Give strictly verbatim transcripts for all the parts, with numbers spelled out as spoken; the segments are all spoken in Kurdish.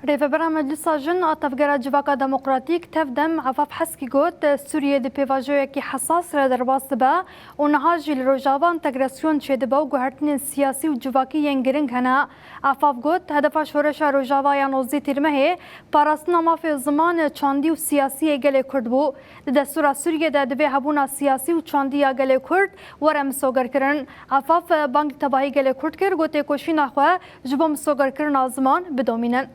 Rêvebera Meclisa Jin a Tevgera Civaka Demokratîk, TEV-DEM, Afaf Heskî got, Sûriye di pêvajoyekî hesas re derbas dibe û niha jî li Rojava entegrasyon çêdibe û guhertinên siyasî û civakî yên giring hene. Afaf got, hedefa şoreşa Rojava ya nozdeh Tîrmehê parastina mafê ziman, çandî û siyasî yê gelê Kurd bû. Di destûra Sûriyê de divê hebûna siyasî û çandî ya gelê Kurd were misogerkirin. Afaf bang li tevahî gelê Kurd kir, got têkoşîna xwe ji bo misogerkirina ziman bidomînin.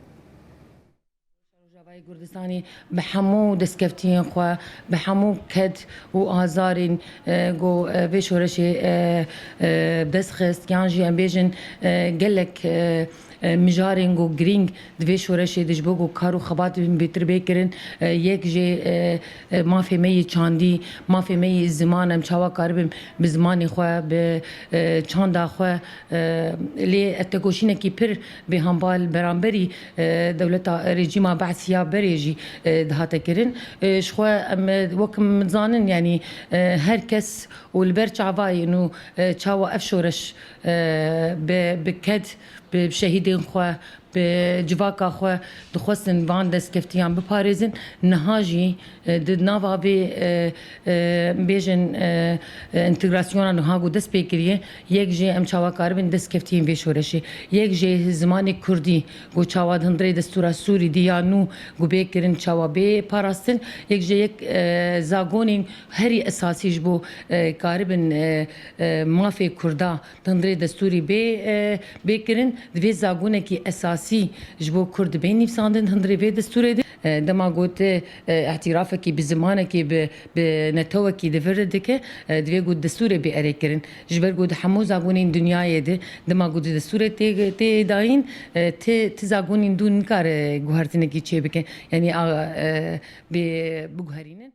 Rojavayê Kurdistanê bi hemû destkeftiyên xwe, bi hemû ked û azarên, e, ku, e, vê şoreşê, e, e, bi dest xist, yan jî em bêjin, e, gelek, e, e, mijarên ku girîng di vê şoreşê de ji bo ku kar û xebat bêtir bê kirin, e, yek jê, e, e, mafê me yê çandî, mafê me yê ziman, em çawa karibin bi zimanê xwe, bi, e, çanda xwe, e, lê ev tekoşînekî pir bêhembal beramberî, e, dewleta rejîma Be'siya berê jî, e, dihate kirin. E, ji xwe em, e, wek em dizanin, yanî, e, her kes û li ber çavayên û, e, çawa ev şoreş, e, bi, bi ked, bi şehîdên xwe, bi civaka xwe dixwestin van destkeftiyan biparêzin. Niha jî, e, di nava vê, e, e, bêjin, e, e, entegrasyona niha ku dest pê kiriye, yek jê em çawa karibin destkeftiyên vê şoreşê. Yek jê zimanê kurdî ku çawa di hundirê destûra Sûrî di ya nû ku bê kirin çawa bê parastin. Yek jê yek, e, zagonên herî esasî ji bo, e, karibin, e, e, mafê kurda di hundirê destûrî bê, e, bê kirin, divê zagonekî esasî ji bo kurd bê nivîsandin di hundirê vê destûrê de. E, dema got, e, îtirafekî bi zimanekî, bi, bi netewekî di vir dike, e, divê got destûrê bê erê kirin. Ji ber got hemû zagonên dinyayê de, dema got destûrê tê, tê dayîn, e, ti, ti zagonên dû nikare guhertinekî çê bike. Yanî, a, e, bê, biguherînin.